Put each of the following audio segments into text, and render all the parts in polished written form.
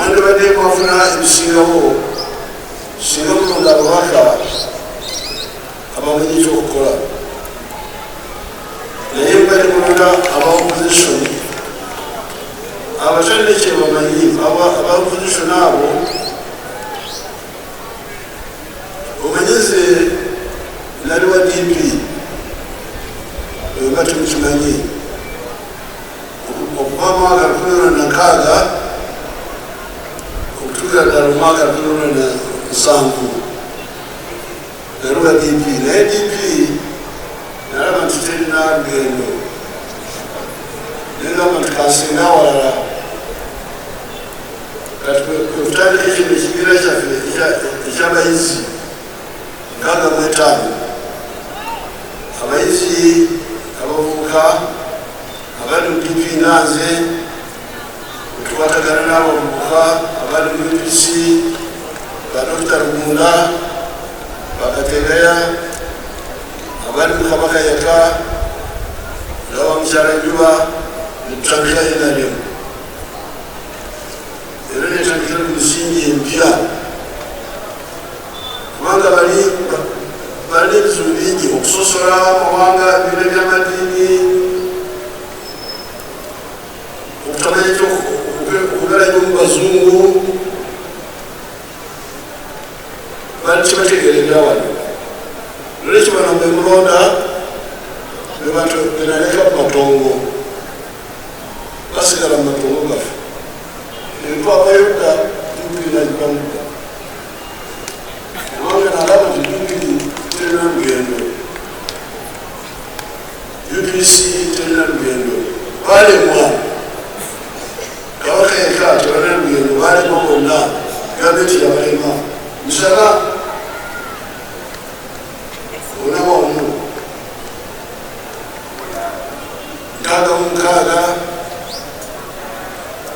Mwandibadde mwafuna ebisingawo singa mulonda ababaka abamanyi ekyokukola, naye mubadde mulonda aba opposition abatalina kyebamanyi. Aba opposition abo omanyize nali wa DP, nga temukimanyi, okuva mwaka 2006 okutuukira ddala omwaka 2007 nali wa DP. Naye DP nalaba nti terina lugendo, negamba nti kansinga awalala. Kati kwekutandika ekino ekibiina kyaffe ekyabayizi 65, abayizi abavubuka abali mu DP nanze tukwatagana n'abavubuka abali mu UPC, ba Dokita Rugunda, bakategaya abali mu Kabaka yeka nga bamukyala Njuba, netutandika NRM era netandikira ku misingi empya, kubanga bali balina ebizibu bingi: okusosola amawanga, ebibiina by'amadiini, okutamanya okubeera nyo mu bazungu, bali kibategeera ebyawano. Nolwekyo bano bemulonda bebantu benaleka mu matongo, basigala mu matongo gaffe. Twavayo dda, tupinagibamudda, kubanga nalaba nti DP terina lugendo, UPC terina lugendo, balemwa. Kabaka yeka tebalina lugendo, balemwa bonna, gavumenti yabalema musana bonna wamu 66.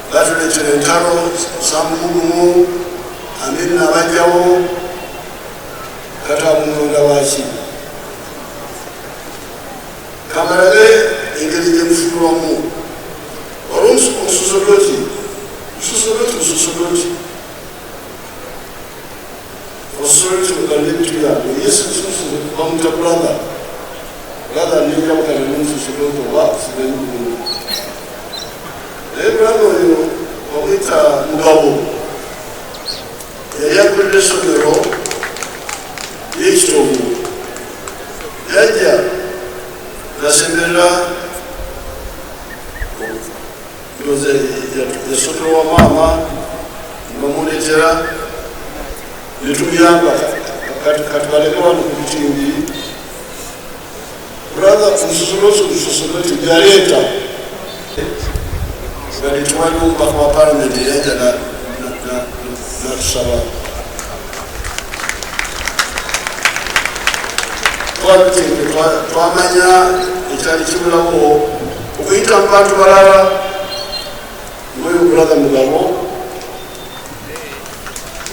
Batuleetera entalo zamumugumu, Amin nabajjawo. Kati amulonda waki? Kamalabe engeri gyemufuulwamu. Waliwo omusosodoti, musosodoti, musosodoti, abasosodoti bagalina ebintu byabwe. Yesu bamuta brother, brother nenjabukana nomusosodoti oba simanyi bulungi, naye brother oyo bamwita Mugabo, yali akulira essomero lyekitovu. Yajja nasemberera, ndoza yasomero wa maama, nebamuletera netumuyamba. Kati baleke wano ku bitimbi, brother omusosodoti, omusosodoti byaleeta bali tewaliwo omubaka wa palamenti eyajja natusaba. Twabitenge, twamanya ekyali kibulawo okuyita mu bantu balala ngoyo brother Mugabo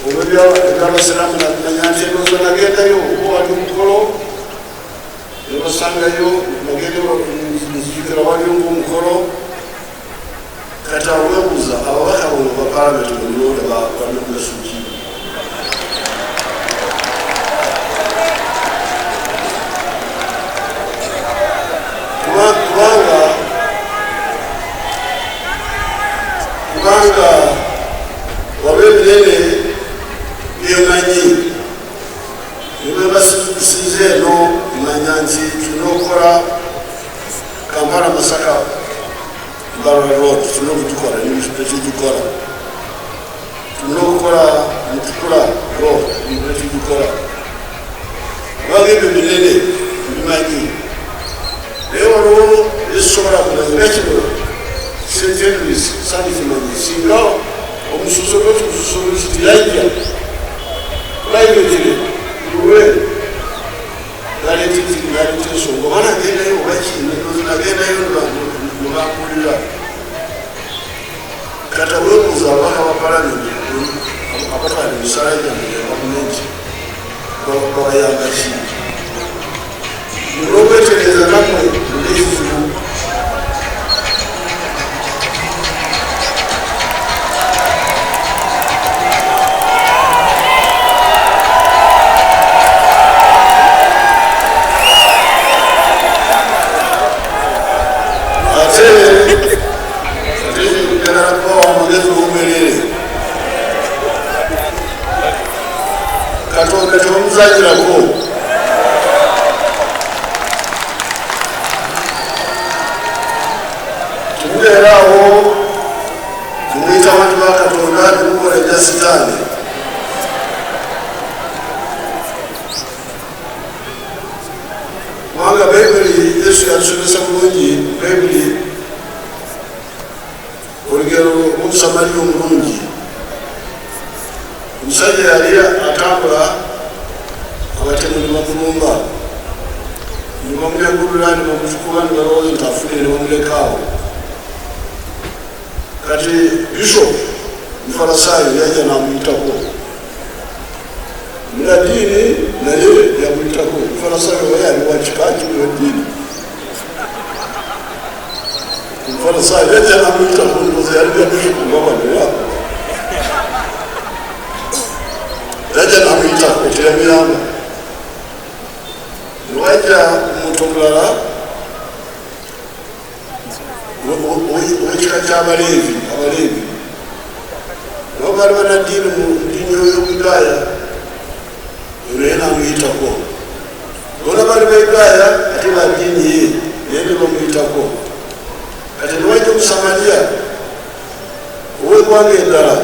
olwebyabasiramu. Namanya nti enozo nagendayo oba wali omukolo nebasangayo, nagenda nzijukira waliyo ngaomukolo. Kati awo webuuza, ababaka bono ba palamenti bemulonda balina mugaso ki? Kubanga waba ebinene byemanyi nebwebasize eno, manya nti tulina okukola Kampala Masaka Mbarara Road, tulina okugikola netugikola. Tulina okukola Mutukula Road netugikola, kubanga ebyo binene mbimanyi. Naye waliwo ezisobola kumanya nga kino St Henrys sandikimanyi singa omusosodoti, omusosodoti tiyajja privately lulwe naleeta ensonga, oba nagendayo obaki, nagendayo nebampulira. Kati aweebuuza, ababaka ba palamenti abatwala emisaala gyange gya gavumenti babayamba ki? Olwokwetegereza nammwe munekizibu. Katonda tebamuzanyirako. Temubeera awo temuyita abantu ba Katonda, temukola ebya Sitaani. Kubanga Bayibuli Yesu yatusomesa bulungi. Bayibuli olugero lw'Omusamaliya omulungi. Omusajja yali atambula, abatemu ne bamulumba, ne bamunyagulula, ne bamutukuba, ne balowooza nti afudde, ne bamuleka awo. Kati bishop Mufalasaayo yajja n'amuyitako, munaddiini naye yamuyitako. Mufalasaayo oba yali wa kika ki munaddiini? Omufalasaayo yajja n'amuyitako, ndowooza yali bya bishop nga bano yajja n'amuyitako, teyamuyamba. Newajja omuntu omulala ow'ekika ky'Abaleevi. Abaleevi nabo baali banaddiini mu ddiini y'Obuyudaaya, naye n'amuyitako. Bona baali Bayudaaya ate ba ddiini ye, naye ne bamuyitako. Kati newajja Omusamaliya ow'eggwanga eddala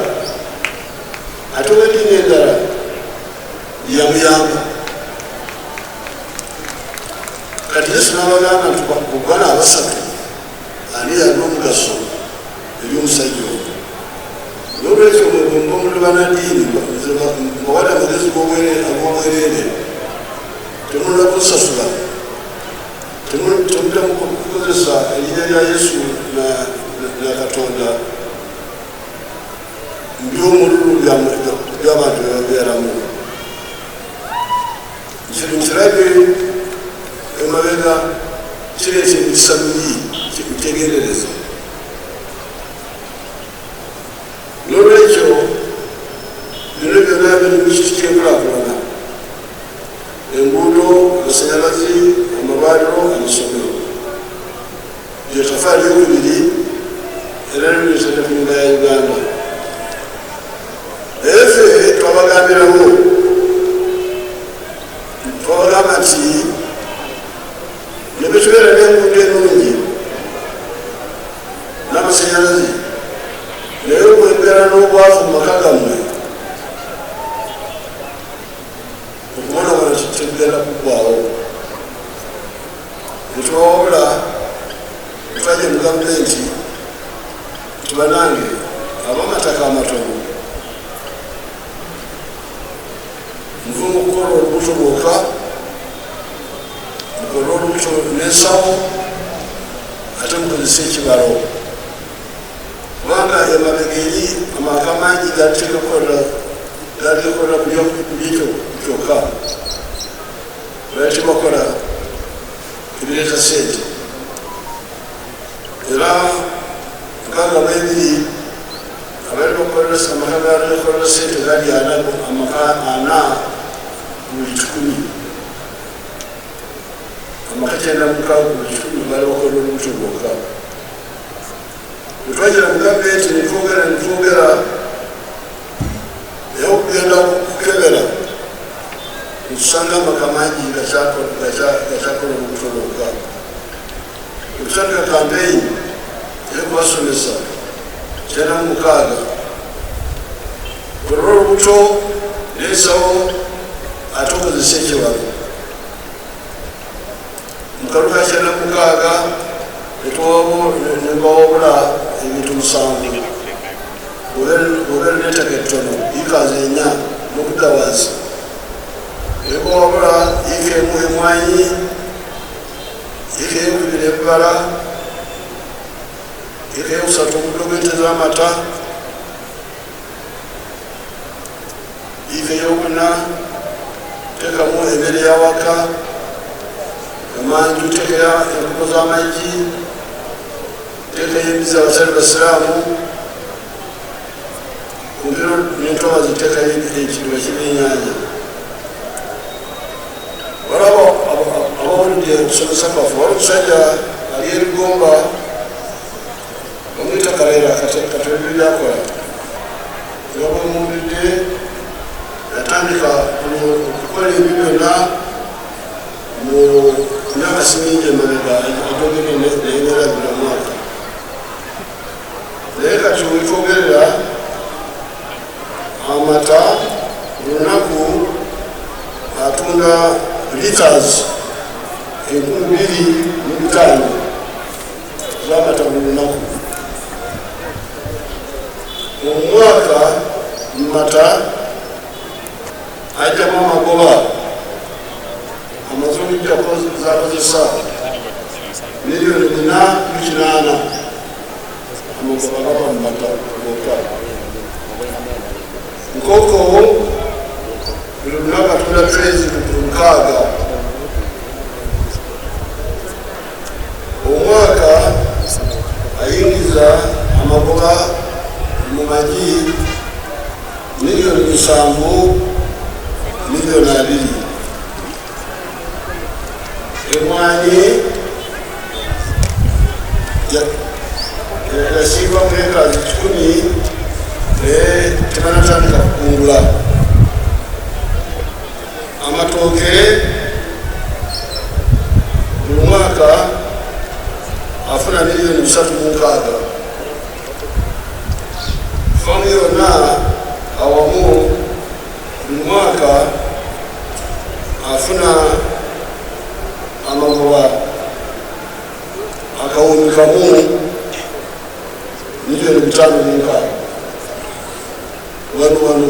ate ow'eddiini endala, yamuyamba. Kati Yesu n'abagamba nti ku bano abasatu ani yalina omugaso eri omusajja oyo? N'olwekyo mwe muli banaddiini, mbawadde amagezi ag'obwereere, temulina kunsasula, temuddamu kukozesa erinnya lya Yesu na Katonda by'omululu by'abantu byebabeeramu. Kino kirabye emabega kireeta emikisa mibi, kitegeerereza. N'olwekyo bino byonna biri mu kiti ky'enkulaakulana: enguudo, amasanyalazi, amalwaliro, amasomero. Lyetafaali lyokubiri era lireetedde ku nyumba ya Uganda. Naye ffe twabagambirawo, twabagamba nti ne bwe tubeera n'enguudo ennungi n'amasanyalazi, naye okwembeera n'obwavu mu maka gammwe, okubonabona tekugenda kuggwawo. Netubawabula, twajja mu gavumenti nti banange abamataka amatono, muve mu kukola olubuto lwokka, mukole olubuto n'ensawo, ate mukozese ekibalo, kubanga emabega eri amaka mangi galitegekola kubyekyo kyokka, bali tebakola ebireeta sente. Era 62 abali bakolera amaka galikolera sente gali 40, amaka 40 ku buli 100, amaka 96 ku buli 100 bali bakolera olubuto lwokka. Bwetwagera mu gavumenti netwogera naye okugenda kukebera, netusanga amaka mangi gakyakola olubuto lwokka. Okutandika campaign eyokubasomesa 96, kolera olubuto n'ensawo ate okozesa ekibalo. Mukalu ka 96 nebawabula ebintu musanvu: obeera n'ettaka ettono, yiika 4 n'okudda wansi, nebawabula yiika 1 emwanyi, yiika eyokubiri ebibala, yiika eyokusatu omuddo gw'ente z'amata, yiika eyokuna teekamu emmere yawaka, emanju teekera enkoko z'amagi, teekayo embizzi abatali basiraamu, kumpiro n'entobazi teekayo ekiriba ky'ebyenyanja. Waliwo abawulidde okusomesa kwaffe. Wali omusajja ali erigomba bamwita Kaleera Katebyo, byakola era bwemuwulidde yatandika Atunda liters 2500 z'amata buli lunaku. Omwaka mata ajjamu amagoba amaze okujjako zakozesa 4,800,000, amagoba gava mu mata gokka. Nkoko buli lunaku atunda trays 6. Omwaka ayingiza amagoba mu magi 7 2,000,000. Emwanyi yasiibwa mu ekazi 100, naye tebanatandika kukungula. Amatooke buli mwaka afuna 360,000,000. Faamu yonna awamu buli mwaka afuna amagoba 1,506,000,000. Wano wano.